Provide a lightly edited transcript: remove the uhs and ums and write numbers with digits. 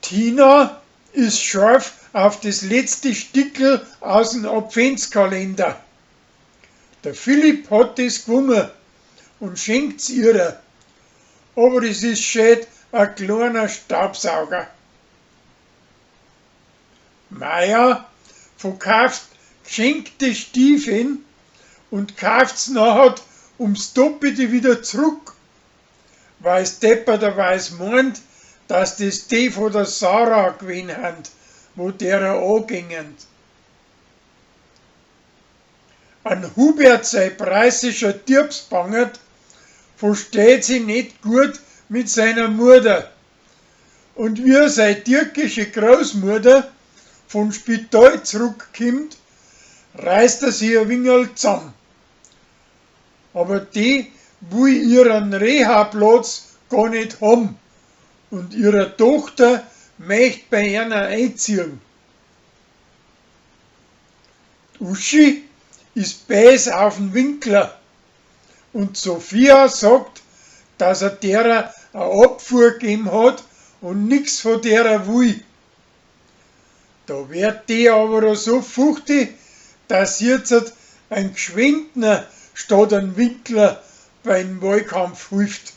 Tina is scharf auf des letzte Stickerl aus'm Adventskalender. Der Philipp hat des gwungen und schenkt's ihrer. Aber es is scheit a kleiner Staubsauger. Maja verkauft gschenkte Stiefeln und kauft's nachher ums Doppelte wieder zurück, weil's depperterweis meint, dass des die von der Sarah gewesen hand, wo derer angingen. An Hubert sei preußischer Diebsbangert versteht sich net gut mit seiner Mutter. Und wie sei türkische Großmutter von Spital zurückkimmt, reißt er sich a wingerl zusammen. Aber die will ihren Reha-Platz gar nicht haben und ihre Tochter möcht bei einer einziehen. Uschi ist bäs auf'n Winkler und Sophia sagt, dass er derer a Abfuhr gegeben hat und nix von derer will. Da wird die aber so fuchtig, dass jetzt ein Gschwendner statt ein Winkler beim Wahlkampf hilft.